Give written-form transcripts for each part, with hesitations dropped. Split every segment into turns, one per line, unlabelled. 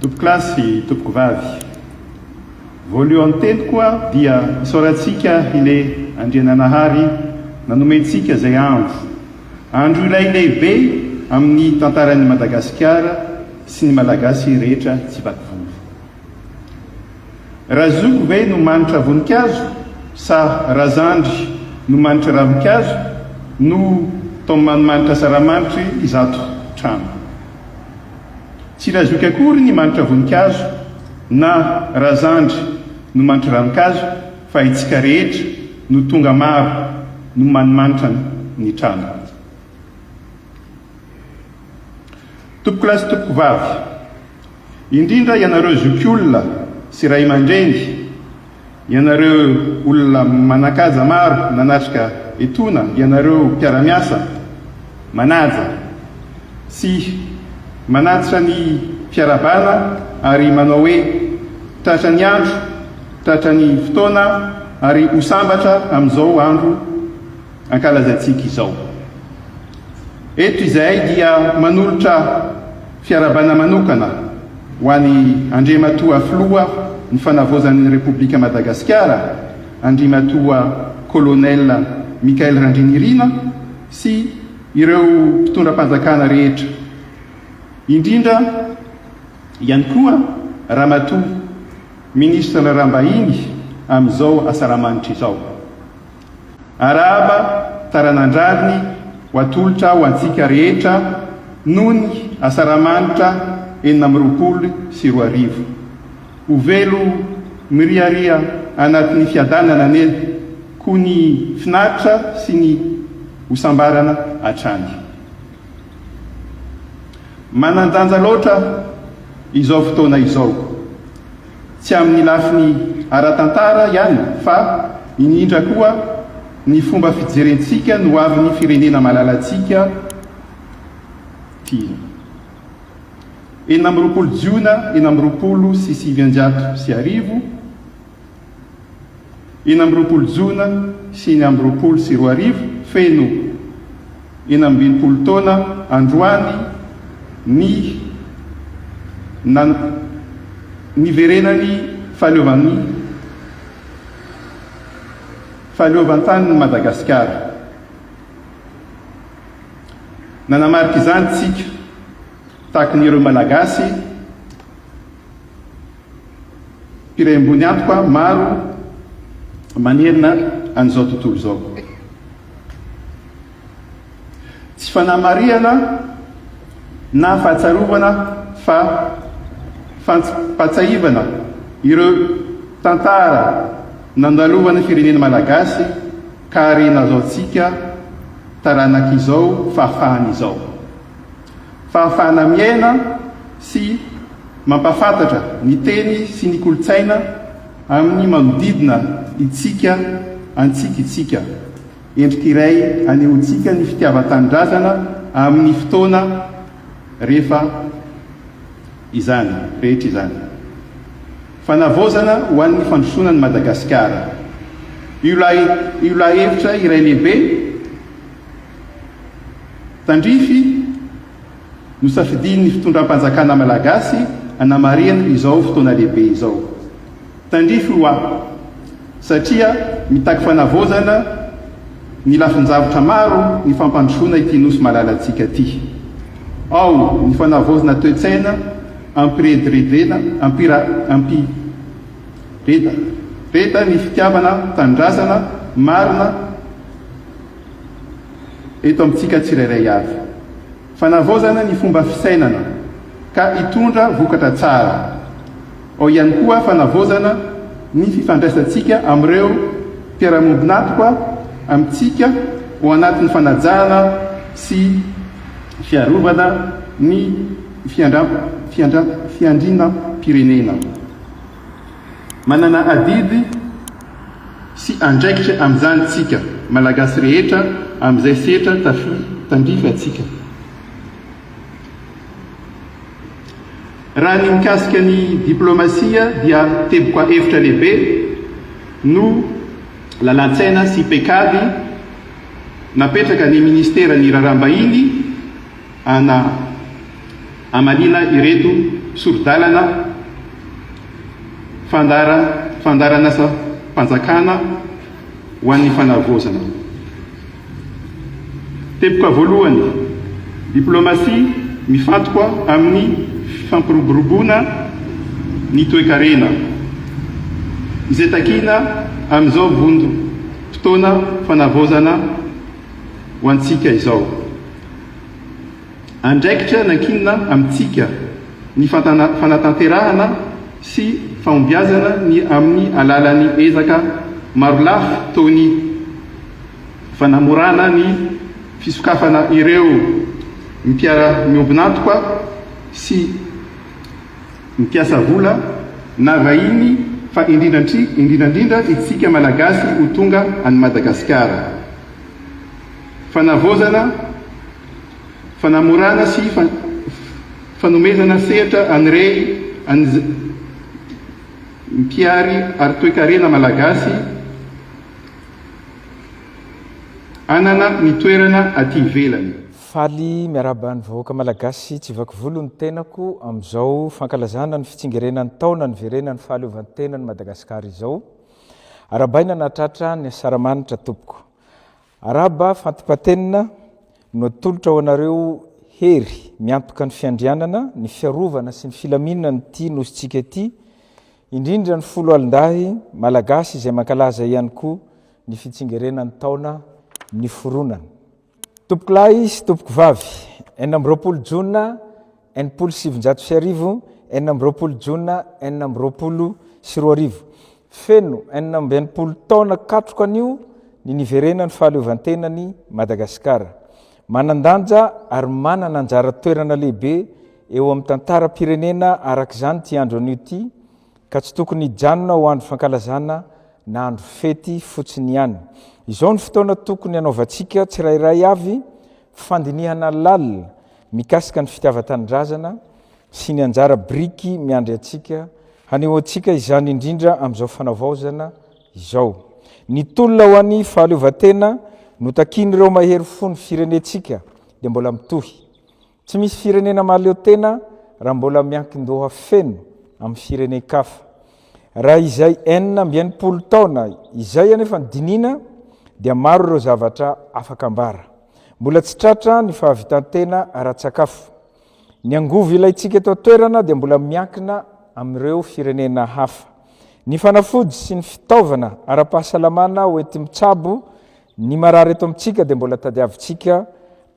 Tompokolahy sy tompokovavy, voalohany teniko dia isaorantsika ilay Andriananahary nanome antsika izay andro, andro ilay lehibe amin'ny tantaran'i Madagasikara sy ny Malagasy rehetra tsy vaky volo. Razoky ve no manitra voninkazo sa Razandry no manitra ravinkazo no tao manimanitra asaramanitry izato trano? Tsy Razoky akory ny manitra voninkazo na Razandry no manitra ravinkazo fa itsika rehetra no tonga maro no manimanitra ny trano. Tompokolahy sy tompokovavy. Indrindra ianareo zokiolona sy ray aman-dreny, ianareo olona manan-kaja maro nanatrika etoana, ianareo mpiara-miasa manaja sy manatitra ny fiarahabana ary manao hoe tratra ny andro, tratra ny fotoana ary ho sambatra amin'izao andro ankalazaintsika izao. Eto izahay dia manolotra fiarahabana manokana ho an'i Andriamatoa Filoha ny Fanavaozan'ny Repoblika Madagasikara, Andriamatoa Colonel Michael Randrianirina sy ireo mpitondram-panjakana rehetra, indrindra ihany koa Ramatoa Minisitra Raharaham-bahiny amin'izao asaramanitra izao. Arahaba taranandrariny ho atolotra ho antsika rehetra noho ny asaramanitra 2026. Ho velo miriaria anatin'ny fiadanana anie koa ny finaritra sy ny ho sambarana hatrany. Manan-danja loatra izao fotoana izao. Tsy amin'ny lafiny ara-tantara ihany fa indrindra koa ny fomba fijerentsika ny hoavin'ny firenena malalantsika ity. 26 jiona 1926, 26 jona 2026, feno 66 taona androany ny niverenan'ny fahaleovan'ny fahaleovantanin'i Madagasikara. Nanamarika izany tsika, tahaka ny ireo Malagasy, Mpiray ambony antoka maro manerana an'izao tontolo izao. Tsy fanamarihana na fahatsiarovana fa fampahatsiahivana ireo tantara nandalovan'ny firenena malagasy ka harena azaontsika taranak'izao fahafahana izao. Fahafahana miaina sy mampahafantatra ny teny sy ny kolontsaina amin'ny manodidina itsika antsika itsika. Endrika iray anehoantsika ny fitiavan-tanindrazana amin'ny fotoana rehefa izany rehetra izany. Fanavaozana ho an'ny fandrosoana an'i Madagasikara. Io io lahevitra iray lehibe Tandrify, Nosafidian'ny fitondram-panjakana malagasy hanamarihana izao fotoana lehibe izao. Tandrify ho ahy, satria mitaky fanavaozana ny lafin-javatra maro ny fampandrosoana ity Nosy malalantsika ity. Ao ny fanavaozana toe-tsaina ampirediredena, ampira, ampi, reda, reda ny fitiavana tanindrazana marina, eto amintsika tsirairay avy. Fanavaozana ny fomba fisainana ka hitondra vokatra tsara. Ao ihany koa fanavaozana ny fifandraisantsika amin'ireo mpiara-miombon'antoka amintsika ao anatin'ny fanajana sy fiarovana ny fiandrianam-pirenena. Manana adidy sy andraikitra amin'izany tsika Malagasy rehetra amin'izay setra tafi tandrify atsika. Raha ny mikasika ny diplomasia dia teboka hevitra lehibe no lalantsaina sy paikady napetraka ny ministeran'ny raharaham-bahiny ana. hamaliana ireto sori-dalana fandaharanasam-panjakana ho an'ny fanavaozana. Teboka voalohany, Diplaomasia mifantoka amin'ny fampiroboroboana ny toekarena, izay takiana amin'izao vondrom-potoana fanavaozana ho antsika izao. Andraikitra nankinina amintsika ny fanatanterahana sy fahombiazana ny amin'ny alalan'ny ezaka marolafy toy ny fanamorana ny fisokafana ireo mpiara-miombon'antoka sy mpiasa vola na vahiny fa indrindra indrindra itsika Malagasy ho tonga any Madagasikara. Fanavaozana, fanamorana sy fanomezana sehatra an'irey mpihary ara-toekarena malagasy hanana ny toerana aty ivelany.
Faly miarahaba ny vahoaka malagasy tsy vaky volo ny tenako amin'izao fankalazana ny fitsingerenan'ny taona niverenan'ny fahaleovantenan'i Madagasikara izao. Arahabaina nahatratra ny asaramanitra tompoko. Arahaba fantipatenina no atolotra ho anareo hery miantoka ny fiandrianana, ny fiarovana sy ny filaminan'ity nosintsika ity, indrindra ny foloalindahy malagasy izay mankalaza ihany koa ny fitsingerenan'ny taona niforonana. Tompokolahy sy tompokovavy, 26 jona 1960, 26 jona 2026. Feno 66 taona katroka anio ny niverenan'ny fahaleovantenan'i Madagasikara. Manan-danja ary manana anjara toerana lehibe eo amin'ny tantaram-pirenena araka izany ity andro anio ity, ka tsy tokony hijanona ho andro fankalazana na andro fety fotsiny ihany. Izao no fotoana tokony hanaovantsika tsirairay avy fandinihana lalina mikasika ny fitiavan-tanindrazana sy ny anjara biriky miandry antsika hanehoantsika izany indrindra amin'izao fanavaozana izao. Ny tolona ho an'ny fahaleovantena notakian'ireo mahery fo ny firenentsika dia mbola mitohy. Tsy misy firenena mahaleo tena raha mbola miankin-doha feno amin'ny firenen-kafa. Raha izay 66 taona izay anefa no dinihina dia maro ireo zavatra afaka ambara. Mbola tsy tratra ny fahavitan-tena ara-tsakafo. Ny angovo ilaintsika eto an-toerana dia mbola miankina amin'ireo firenena hafa. Ny fanafody sy ny fitaovana ara-pahasalamana hoenti-mitsabo ny marary eto amintsika dia mbola tadiavintsika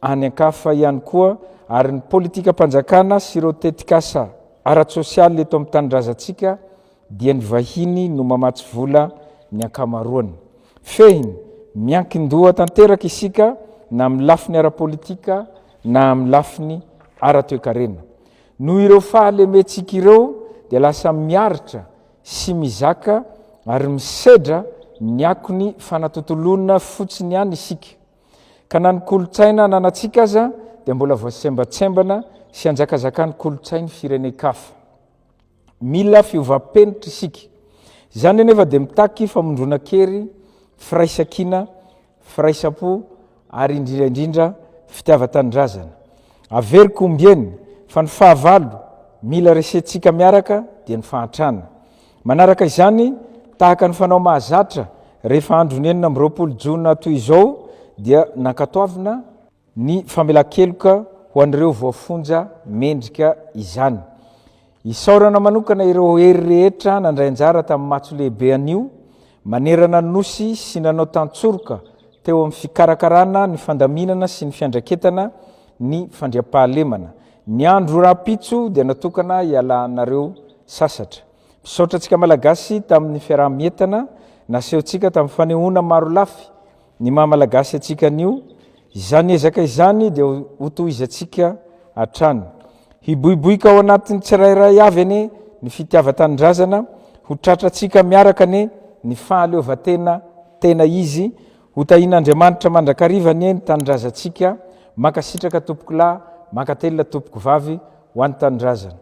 any an-kafa ihany koa ary ny politikam-panjakana sy ireo tetikasa ara-tsosialy eto amin'ny tanindrazantsika dia ny vahiny no mamatsy vola ny ankamaroany. Fehiny, miankin-doha tanteraka isika na amin'ny lafiny ara-politika na amin'ny lafiny ara-toekarena. Noho ireo fahalementsika ireo dia lasa miaritra sy mizaka ary misedra ny akon'ny fanatontoloana fotsiny ihany isika. Ka na ny kolontsaina ananantsika aza dia mbola voasembatsembana sy anjakazakan'ny kolontsain'ny firenen-kafa. Mila fiovam-penitra isika. Izany anefa dia mitaky famondronan-kery, firaisankina, firaisam-po ary indrindra indrindra fitiavan-tanindrazana. Averiko ombieny fa ny fahavalo mila resentsika miaraka dia ny fahantrana. Manaraka izany, tahaka ny fanao mahazatra rehefa andron'ny 26 jona toy izao dia nankatoavina ny famelan-keloka ho an'ireo voafonja mendrika izany. Isaorana manokana ireo hery rehetra nandray anjara tamin'ny matso lehibe anio manerana ny Nosy sy nanao tantsoroka teo amin'ny fikarakarana ny fandaminana sy ny fiandraiketana ny fandriampahalemana. Ny andro rahampitso dia natokana hialanareo sasatra. Misaotra antsika Malagasy tamin'ny fiaraha-mientana nasehontsika tamin'ny fanehoana marolafy ny maha Malagasy antsika anio. Izany ezaka izany dia hotohizantsika hatrany. Hiboiboika ao anatin'ny tsirairay avy anie ny fitiavan-tanindrazana, ho tratrantsika miaraka anie ny fahaleovantena tena izy, Ho tahian'Andriamanitra mandrakariva anie ny tanindrazantsika, mankasitraka tompokolahy, mankatelina tompokovavy ho an'ny tanindrazana.